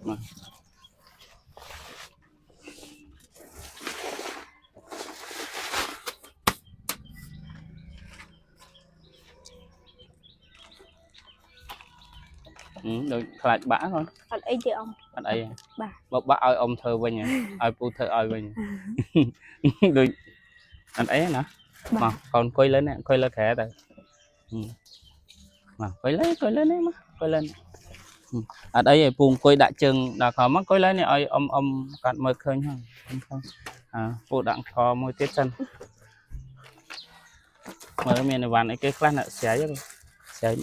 មក ដូចខ្លាចបាក់ហ្នឹង អត់អីទេអ៊ំ អត់អីទេ បាទ បើបាក់ឲ្យអ៊ំធ្វើវិញហ៎ឲ្យពូធ្វើឲ្យវិញដូចអត់អីទេណា បាទ មកកូនអង្គុយលើនេះអង្គុយលើគ្រែទៅហឹមមកអង្គុយលើអង្គុយលើនេះមកអង្គុយលើនេះហឹមអត់អីទេពូអង្គុយដាក់ជើងដល់ខំមកអង្គុយលើនេះឲ្យអ៊ំអ៊ំកាត់មើលឃើញហ្នឹងអ៊ំឃើញអើពូដាក់ខមួយទៀតសិនមើលមានអីវ៉ាន់អីគេខ្លះណាស្រាយហ៎ស្រាយ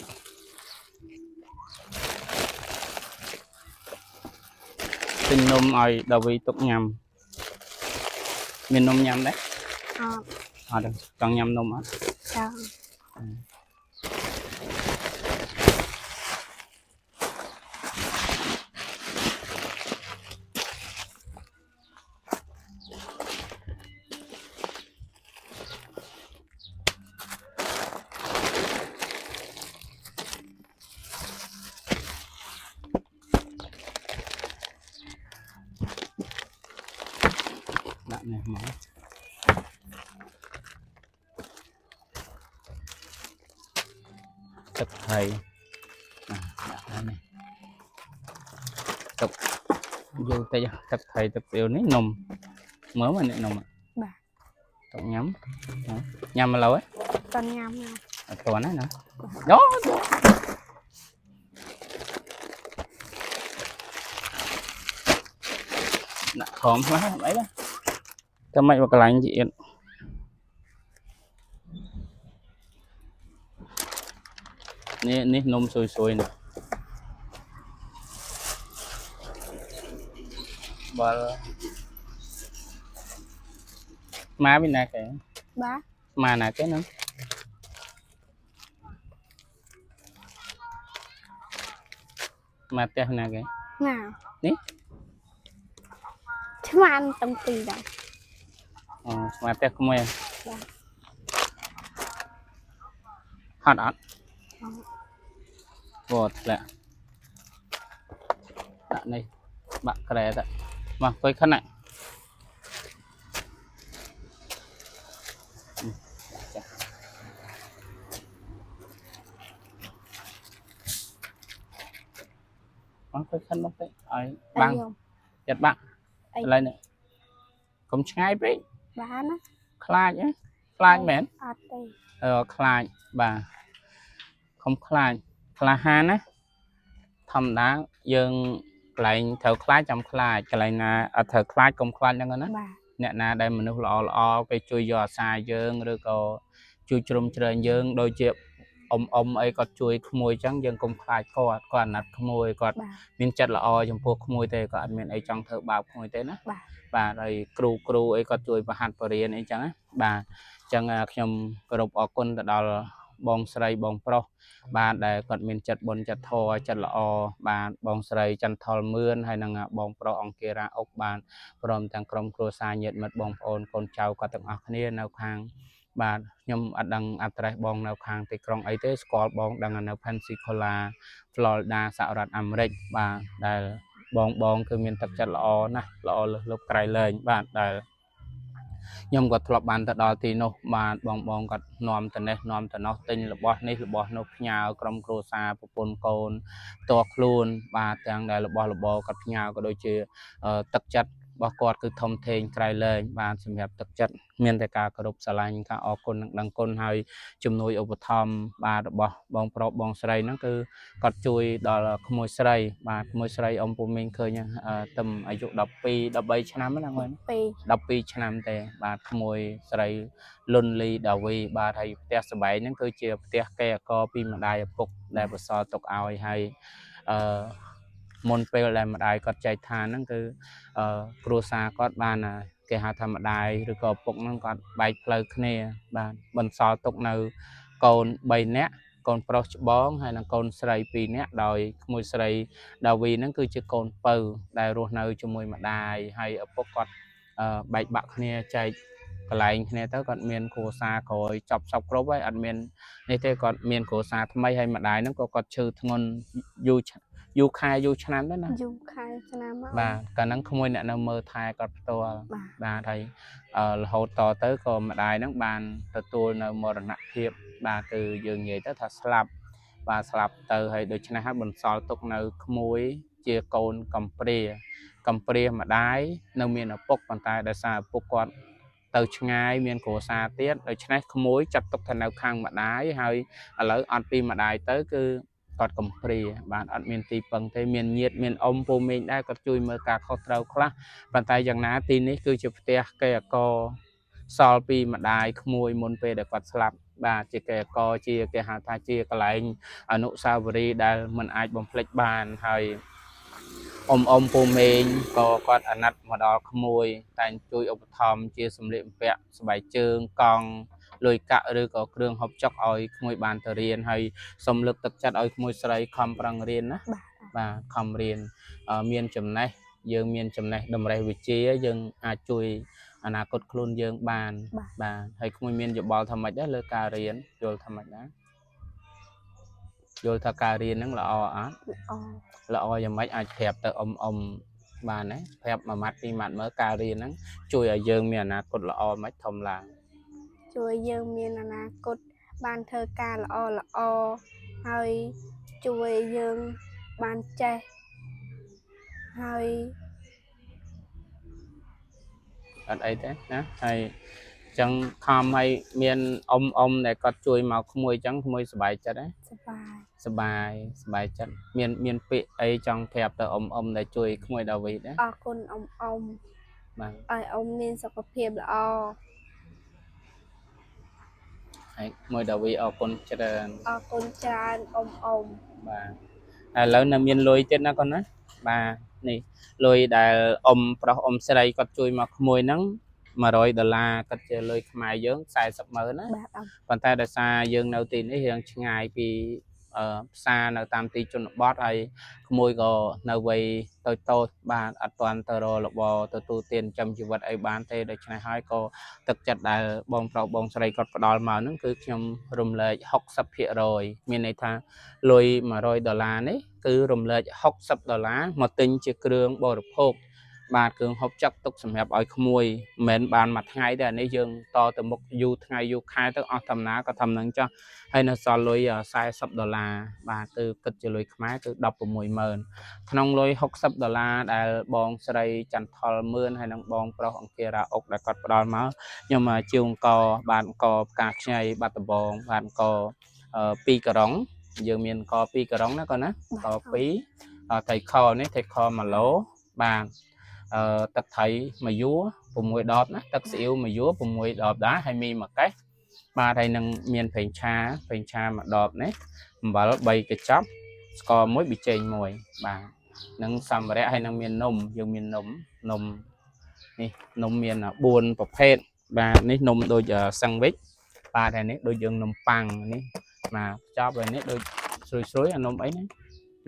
ទិញនំឲ្យដាវីទុកញ៉ាំមាននំញ៉ាំដែរ អត់ អត់ទេចង់ញ៉ាំនំអត់ ចង់ ដាក់នេះមកទឹកថៃណាដាក់ហើយនេះទឹកយូរតិចទឹកថៃទឹកស្អៀវនេះនំមើលមកនេះនំ បាទ ទឹកញ៉ាំញ៉ាំមកឡើយ តន់ញ៉ាំណា អត់ទាន់ទេណាយោដាក់ខំខ្លះអីណាតែមិនមកកន្លែងជាអៀននេះនេះនំស៊ុយស៊ុយនេះបើមកពីណាគេ បាទ មកណាគេហ្នឹងមកផ្ទះណាគេ ណា នេះ ឆ្មានទាំងពីរដែរ អូមកផ្ទះក្មួយ បាទ ហត់អត់វត្តធ្លាក់ដាក់នេះបាក់ក្រែទៅមកអង្គុយខណៈចាមកអង្គុយខិនមកតិចឲ្យបាំង អី ចិត្តបាក់ អី ឥឡូវនេះកុំឆ្ងាយពេក បានណា ខ្លាចហ៎ខ្លាចមែន អត់ទេ អឺខ្លាចបាទកុំខ្លាចក្លាហានណាធម្មតាយើងកន្លែងត្រូវខ្លាចចាំខ្លាចកន្លែងណាអត់ត្រូវខ្លាចកុំខ្លាចហ្នឹងណា បាទ អ្នកណាដែលមនុស្សល្អល្អគេជួយយកអាសាយើងឬក៏ជួយជ្រោមជ្រែងយើងដូចជាអ៊ំអ៊ំអីគាត់ជួយក្មួយអញ្ចឹងយើងកុំខ្លាចគាត់គាត់អាណិតក្មួយគាត់ បាទ មានចិត្តល្អចំពោះក្មួយទេគាត់អត់មានអីចង់ធ្វើបាបក្មួយទេណា បាទ បាទហើយគ្រូគ្រូអីគាត់ជួយប្រហាត់បរៀនអីចឹងណាបាទអញ្ចឹងខ្ញុំគោរពអរគុណទៅដល់បងស្រីបងប្រុសបាទដែលគាត់មានចិត្តបុណ្យចិត្តធម៌ចិត្តល្អបាទបងស្រីចន្ទថលមឿនហើយនិងបងប្រុសអង្គារាអុកបាទព្រមទាំងក្រុមគ្រួសារញាតិមិត្តបងប្អូនកូនចៅគាត់ទាំងអស់គ្នានៅខាងបាទខ្ញុំអត់ដឹងអាត្រេសបងនៅខាងទីក្រុងអីទេស្គាល់បងដឹងនៅ Pensacola Florida សហរដ្ឋអាមេរិកបាទដែលបងបងគឺមានទឹកចិត្តល្អណាស់ល្អលើសលប់ក្រៃលែងបាទដែលខ្ញុំក៏ធ្លាប់បានទៅដល់ទីនោះបាទបងបងគាត់នាំទៅនេះនាំទៅនោះទិញរបស់នេះរបស់នោះផ្ញើក្រុមគ្រួសារប្រពន្ធកូនផ្ទាល់ខ្លួនបាទទាំងដែលរបស់របរគាត់ផ្ញើក៏ដូចជាទឹកចិត្តរបស់គាត់គឺធំធេងក្រៃលែងបាទសម្រាប់ទឹកចិត្តមានតែការគោរពស្រឡាញ់ការអរគុណនិងដឹងគុណហើយជំនួយឧបត្ថម្ភបាទរបស់បងប្រុសបងស្រីហ្នឹងគឺគាត់ជួយដល់ក្មួយស្រីបាទក្មួយស្រីអ៊ំពូមីងឃើញទឹមអាយុ12 13ឆ្នាំហ្នឹងហ្នឹង ពីរ 12ឆ្នាំទេបាទក្មួយស្រីលុនលីដាវីបាទហើយផ្ទះសម្បែងហ្នឹងគឺជាផ្ទះកេអកពីម្ដាយឪពុកដែលបន្សល់ទុកឲ្យហើយអឺមុនពេលដែលម្ដាយគាត់ចែកឋានហ្នឹងគឺអឺគ្រួសារគាត់បានគេហៅថាម្ដាយឬក៏ឪពុកហ្នឹងគាត់បែកផ្លូវគ្នាបាទបន្សល់ទុកនៅកូន3នាក់កូនប្រុសច្បងហើយនិងកូនស្រី2នាក់ដោយក្មួយស្រីដាវីហ្នឹងគឺជាកូនពៅដែលរស់នៅជាមួយម្ដាយហើយឪពុកគាត់បែកបាក់គ្នាចែកកន្លែងគ្នាទៅគាត់មានគ្រួសារក្រោយចប់សពគ្រប់ហើយអត់មាននេះទេគាត់មានគ្រួសារថ្មីហើយម្ដាយហ្នឹងក៏គាត់ឈឺធ្ងន់យូរ យូរខែយូរឆ្នាំដែរណា យូរខែឆ្នាំមក បាទកាលហ្នឹងក្មួយអ្នកនៅមើលថែគាត់ផ្ទាល់ បាទ បាទហើយរហូតតទៅក៏ម្ដាយហ្នឹងបានទទួលនៅមរណភាពបាទគឺយើងនិយាយទៅថាស្លាប់បាទស្លាប់ទៅហើយដូច្នេះហើយបន្សល់ទុកនៅក្មួយជាកូនកំព្រាកំព្រាម្ដាយនៅមានឪពុកប៉ុន្តែដោយសារឪពុកគាត់ទៅឆ្ងាយមានគ្រួសារទៀតដូច្នេះក្មួយចាត់ទុកថានៅខាងម្ដាយហើយឥឡូវអត់ពីម្ដាយទៅគឺគាត់កំព្រាបាទអត់មានទីពឹងទេមានញាតិមានអ៊ំពូមីងដែរគាត់ជួយមើលការខុសត្រូវខ្លះប៉ុន្តែយ៉ាងណាទីនេះគឺជាផ្ទះកេរកសល់ពីម្ដាយក្មួយមុនពេលដែលគាត់ស្លាប់បាទជាកេរកជាគេហៅថាជាកន្លែងអនុស្សាវរីយ៍ដែលមិនអាចបំភ្លេចបានហើយអ៊ំអ៊ំពូមេងក៏គាត់អាណិតមកដល់ក្មួយតែងជួយឧបត្ថម្ភជាសម្លៀកបំពាក់ស្បែកជើងកង់លុយកាក់ឬក៏គ្រឿងហូបចុកឲ្យក្មួយបានទៅរៀនហើយសូមលើកទឹកចិត្តឲ្យក្មួយស្រីខំប្រឹងរៀនណា បាទ បាទខំរៀនមានចំណេះយើងមានចំណេះតម្រេះវិជ្ជាយើងអាចជួយអនាគតខ្លួនយើងបាន បាទ បាទហើយក្មួយមានយោបល់ថាម៉េចដែរលើការរៀនយល់ថាម៉េចដែរយល់ថាការរៀនហ្នឹងល្អអត់ ល្អ ល្អយ៉ាងម៉េចអាចប្រាប់ទៅអ៊ំអ៊ំបានទេប្រាប់មួយម៉ាត់ពីរម៉ាត់មើលការរៀនហ្នឹងជួយឲ្យយើងមានអនាគតល្អម៉េចធំឡើង ជួយយើងមានអនាគតបានធ្វើការល្អល្អហើយជួយយើងបានចេះហើយ អត់អីទេណាហើយអញ្ចឹងខំឲ្យមានអ៊ំអ៊ំដែលគាត់ជួយមកក្មួយអញ្ចឹងក្មួយសប្បាយចិត្តទេ សប្បាយ សបាយសបាយចិត្តមានមានពាក្យអីចង់ប្រាប់ទៅអ៊ំអ៊ំដែលជួយក្មួយដាវីតណា អរគុណអ៊ំអ៊ំ បាទ ឲ្យអ៊ំមានសុខភាពល្អ ហើយក្មួយដាវីអរគុណច្រើន អរគុណច្រើនអ៊ំអ៊ំ បាទឥឡូវនៅមានលុយទៀតណាកូនណាបាទនេះលុយដែលអ៊ំប្រុសអ៊ំស្រីគាត់ជួយមកក្មួយហ្នឹង100ដុល្លារគាត់ជាលុយខ្មែរយើង40ម៉ឺនណា បាទអ៊ំ ប៉ុន្តែដោយសារយើងនៅទីនេះរៀងឆ្ងាយពីផ្សារនៅតាមទីជនបទហើយក្មួយក៏នៅវ័យតូចតូចៗបាទអត់ទាន់ទៅរករបរទទួលទានចិញ្ចឹមជីវិតអីបានទេដូច្នេះហើយក៏ទឹកចិត្តដែលបងប្រុសបងស្រីគាត់ផ្ដល់មកហ្នឹងគឺខ្ញុំរំលែក60%មានន័យថាលុយ100ដុល្លារនេះគឺរំលែក60ដុល្លារមកទិញជាគ្រឿងបរិភោគបាទគ្រឿងហូបចុកទុកសម្រាប់ឲ្យក្មួយមិនមែនបានមួយថ្ងៃទេអានេះយើងតទៅមុខយូរថ្ងៃយូរខែទៅអស់តំណាក៏ធ្វើនឹងចោះហើយនៅសល់លុយ40ដុល្លារបាទគឺគិតជាលុយខ្មែរគឺ160,000ក្នុងលុយ60ដុល្លារដែលបងស្រីចន្ទថលមឿនហើយនិងបងប្រុសអង្គារាអុកដែលគាត់ផ្ដល់មកខ្ញុំជាវអង្គបាទអង្គផ្កាខ្ញីបាត់ដំបងបាទអង្គ2ការុងយើងមានអង្គ2ការុងណាគាត់ណា បាទ ក2ថៃខនេះថៃខ1ឡូបាទអឺទឹកថៃមួយយួរ6ដបណាទឹកស៊ីអ៊ីវមួយយួរ6ដបដែរហើយមីមួយកេះបាទហើយនឹងមានប្រេងឆាប្រេងឆាមួយដបនេះអំបិល3កញ្ចប់ស្ករមួយប៊ីចេងមួយបាទនឹងសម្ភារៈហើយនឹងមាននំយើងមាននំនំនេះនំមាន4ប្រភេទបាទនេះនំដូចសាំងវិចបាទហើយនេះដូចយើងនំប៉័ងនេះបាទខ្ចប់ហើយនេះដូចស្រួយស្រួយអានំអីណា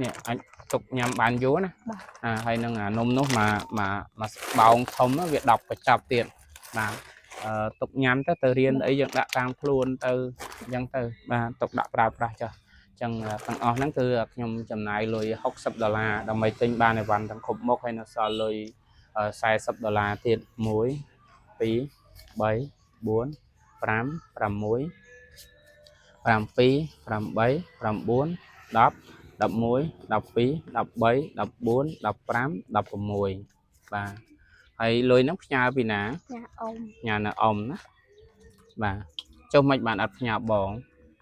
នេះអាចទុកញ៉ាំបានយូរណា បាទ អាហើយនឹងអានំនោះមកមកមកបោងធំហ្នឹងវា10កញ្ចប់ទៀតបាទអឺទុកញ៉ាំទៅទៅរៀនអីយើងដាក់តាមខ្លួនទៅអញ្ចឹងទៅបាទទុកដាក់ប្រើប្រាស់ចុះអញ្ចឹងទាំងអស់ហ្នឹងគឺខ្ញុំចំណាយលុយ60ដុល្លារដើម្បីទិញបានអីវ៉ាន់ទាំងគ្រប់មុខហើយនៅសល់លុយ40ដុល្លារទៀត1 2 3 4 5 6 7 8 9 10 11 12 13 14 15 16បាទហើយលុយហ្នឹងផ្ញើពីណា ញ៉ាអ៊ំ ផ្ញើនៅអ៊ំណាបាទចុះមិនបានអត់ផ្ញើបង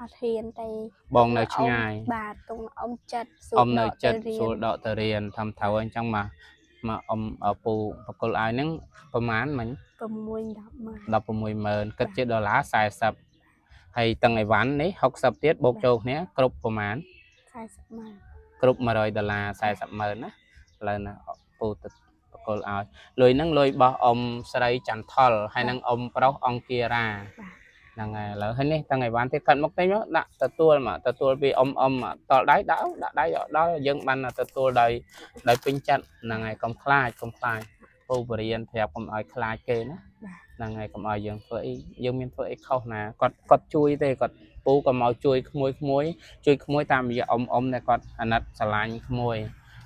អត់ហ៊ានទេ បងនៅឆ្ងាយ បាទទុំអ៊ំចិត្តសួ អ៊ំនៅចិត្ត ដកទៅរៀ ស្រួលដកទៅរៀនធ្វើត្រូវអញ្ចឹងមកមកអ៊ំពូបកលឲ្យហ្នឹងប្រហែលមិញ 6 10ម៉ឺន 160,000គិតជាដុល្លារ40ហើយទាំងអីវ៉ាន់នេះ60ទៀតបូកចូលគ្នាគ្រប់ប្រហែល 40ម៉ឺន គ្រប់100ដុល្លារ40ម៉ឺនណាឥឡូវណាពូទៅបកលឲ្យលុយហ្នឹងលុយរបស់អ៊ំស្រីចន្ទថុលហើយនឹងអ៊ំប្រុសអង្គារា បាទ ហ្នឹងហើយឥឡូវហើយនេះទាំងអីវ៉ាន់ទៀតកាត់មុខតិចមកដាក់ទទួលមកទទួលពីអ៊ំអ៊ំតល់ដៃដាក់ដាក់ដៃដល់យើងបានទទួលដោយដោយពេញចិត្តហ្នឹងហើយកុំខ្លាចកុំខ្លាចពូបរៀនប្រាប់កុំឲ្យខ្លាចគេណា បាទ ហ្នឹងហើយកុំឲ្យយើងធ្វើអីយើងមានធ្វើអីខុសណាគាត់គាត់ជួយទេគាត់ព ពូក៏មកជួយក្មួយក្មួយជួយក្មួយតាមរយៈអ៊ំអ៊ំដែលគាត់អាណិតស្រឡាញ់ក្មួយ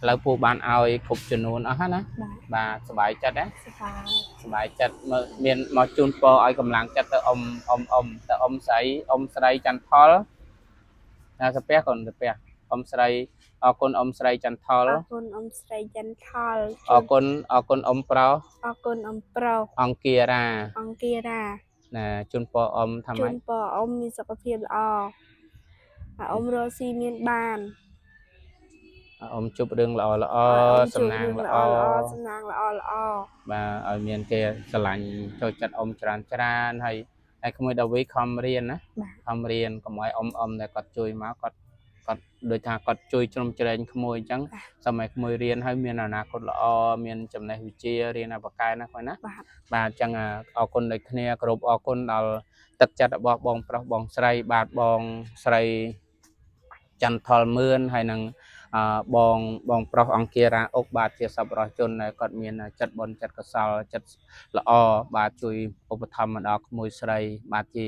ឥឡូវពូបានឲ្យគ្រប់ចំនួនអស់ហើយណា បាទ បាទសប្បាយចិត្តណា សប្បាយ សប្បាយចិត្តមើលមានមកជូនពរឲ្យកម្លាំងចិត្តទៅអ៊ំអ៊ំអ៊ំទៅអ៊ំស្រីអ៊ំស្រីចន្ទថលណាសាពះកូនសាពះអ៊ំស្រីអរគុណអ៊ំស្រីចន្ទថល អរគុណអ៊ំស្រីចន្ទថល អរគុណអរគុណអ៊ំប្រុស អរគុណអ៊ំប្រុស អង្គារា អង្គារា ណាជូនពរអ៊ំថា ជូ ម៉េច នពរអ៊ំមានសុខភាពល្អឲ្យអ៊ំរស់ស៊ីមានបាន អ៊ំជួបរឿងល្អល្អ ឲ្យអ៊ំ សំណាង ជួបរឿង ល្អ ល្អៗសំណាងល្អល្អ បាទឲ្យមានគេស្រឡាញ់ចូលចិត្តអ៊ំច្រើនច្រើនហើយហើយក្មួយដាវីខំរៀនណា បាទ ខំរៀនកុំឲ្យអ៊ំអ៊ំដែលគាត់ជួយមកគាត់គាត់ដូចថាគាត់ជួយជ្រោមជ្រែងក្មួយអញ្ចឹងសូមឲ្យក្មួយរៀនហើយមានអនាគតល្អមានចំណេះវិជ្ជារៀនឲ្យពូកែណាក្មួយណា បាទ បាទអញ្ចឹងអរគុណដូចគ្នាគោរពអរគុណដល់ទឹកចិត្តរបស់បងប្រុសបងស្រីបាទបងស្រីចន្ទថលមឿនហើយនឹងអឺបងបងប្រុសអង្គារាអុកបាទជាសប្បុរសជនដែលគាត់មានចិត្តបុណ្យចិត្តកុសលចិត្តល្អបាទជួយឧបត្ថម្ភមកដល់ក្មួយស្រីបាទជា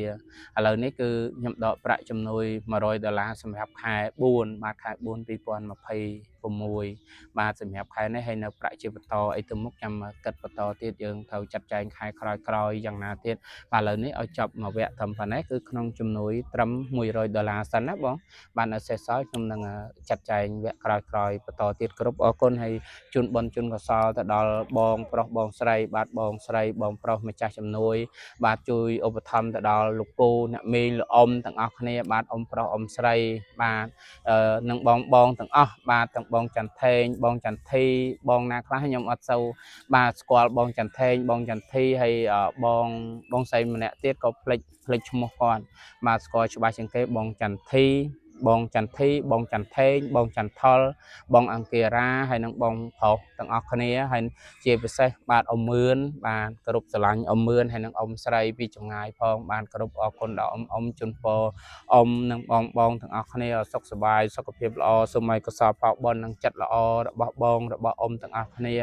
ឥឡូវនេះគឺខ្ញុំដកប្រាក់ជំនួយ100ដុល្លារសម្រាប់ខែ4បាទខែ4 2026បាទសម្រាប់ខែនេះហើយនៅប្រាក់ជាបន្តអីទៅមុខចាំគិតបន្តទៀតយើងត្រូវចាត់ចែងខែក្រោយៗយ៉ាងណាទៀតបាទឥឡូវនេះឲ្យចប់មួយវគ្គត្រឹមប៉ុណ្ណេះគឺក្នុងជំនួយត្រឹម100ដុល្លារសិនណាបងបាទនៅសេសសល់ខ្ញុំនឹងចាត់ចែងវគ្គក្រោយៗបន្តទៀតគ្រប់អរគុណហើយជូនបុណ្យជូនកុសលទៅដល់បងប្រុសបងស្រីបាទបងស្រីបងប្រុសម្ចាស់ជំនួយបាទជួយឧបត្ថម្ភទៅដល់លោកពូអ្នកមីងលោកអ៊ំទាំងអស់គ្នាបាទអ៊ំប្រុសអ៊ំស្រីបាទនិងបងបងទាំងអស់បាទទាំងបងចន្ទថេងបងចន្ទធីបងណាខ្លះខ្ញុំអត់សូវបាទស្គាល់បងចន្ទថេងបងចន្ទធីហើយបងបងស្រីម្នាក់ទៀតក៏ភ្លេចភ្លេចឈ្មោះគាត់បាទស្គាល់ច្បាស់ជាងគេបងចន្ទធីបងចន្ទធីបងចន្ទថេងបងចន្ទថុលបងអង្គារាហើយនិងបងប្រុសទាំងអស់គ្នាហើយជាពិសេសបាទអ៊ំមឿនបាទគោរពស្រឡាញ់អ៊ំមឿនហើយនិងអ៊ំស្រីពីចម្ងាយផងបាទគោរពអរគុណដល់អ៊ំអ៊ំជូនពរអ៊ំនិងបងបងទាំងអស់គ្នាឲ្យសុខសប្បាយសុខភាពល្អសូមឲ្យកុសលផលបុណ្យនិងចិត្តល្អរបស់បងរបស់អ៊ំទាំងអស់គ្នា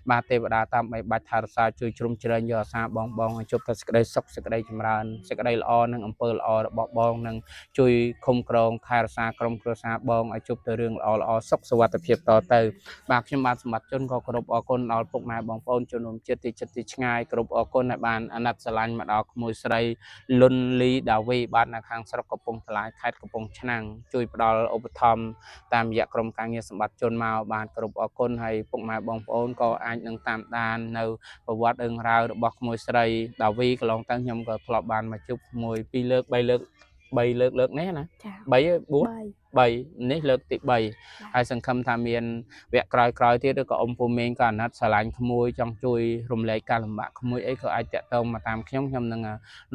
បាទទេវតាតាមបីបាច់ថែរក្សាជួយជ្រោមជ្រែងយកអាសាបងបងឲ្យជួបតែសេចក្តីសុខសេចក្តីចម្រើនសេចក្តីល្អនិងអំពើល្អរបស់បងនិងជួយឃុំក្រងថែរក្សាក្រុមគ្រួសារបងឲ្យជួបតែរឿងល្អល្អសុខសុវត្ថិភាពតទៅបាទខ្ញុំបាទសម្បត្តិជនក៏គោរពអរគុណដល់ពុកម៉ែបងប្អូនជនរួមជាតិទីជិតទីឆ្ងាយគោរពអរគុណដែលបានអាណិតស្រឡាញ់មកដល់ក្មួយស្រីលុនលីដាវីបាទនៅខាងស្រុកកំពង់ថ្លាយខេត្តកំពង់ឆ្នាំងជួយផ្ដល់ឧបត្ថម្ភតាមរយៈក្រុមការងារសម្បត្តិជនមកបាទគោរពអរគុណហើយពុកម៉ែបងប្អូនក៏អាចនឹងតាមដាននៅប្រវត្តិរឿងរ៉ាវរបស់ក្មួយស្រីដាវីកន្លងទៅខ្ញុំក៏ធ្លាប់បានមកជួបក្មួយ2លើក3លើក3លើកលើកនេះណា ចា 3 4 3 3នេះលើកទី3ហើយសង្ឃឹមថាមានវគ្គក្រោយៗទៀតឬក៏អ៊ំពូមីងក៏អាណិតស្រឡាញ់ក្មួយចង់ជួយរំលែកការលំបាកក្មួយអីក៏អាចតាក់ទងមកតាមខ្ញុំខ្ញុំនឹង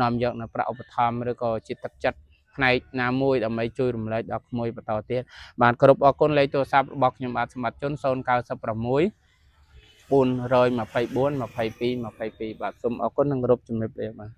នាំយកនៅប្រាក់ឧបត្ថម្ភឬក៏ជាទឹកចិត្តផ្នែកណាមួយដើម្បីជួយរំលែកដល់ក្មួយបន្តទៀតបាទគ្រប់អរគុណលេខទូរស័ព្ទរបស់ខ្ញុំបាទសម្បត្តិជន096 424 22 22បាទសូមអរគុណនិងគោរពជំរាបលាបាទ។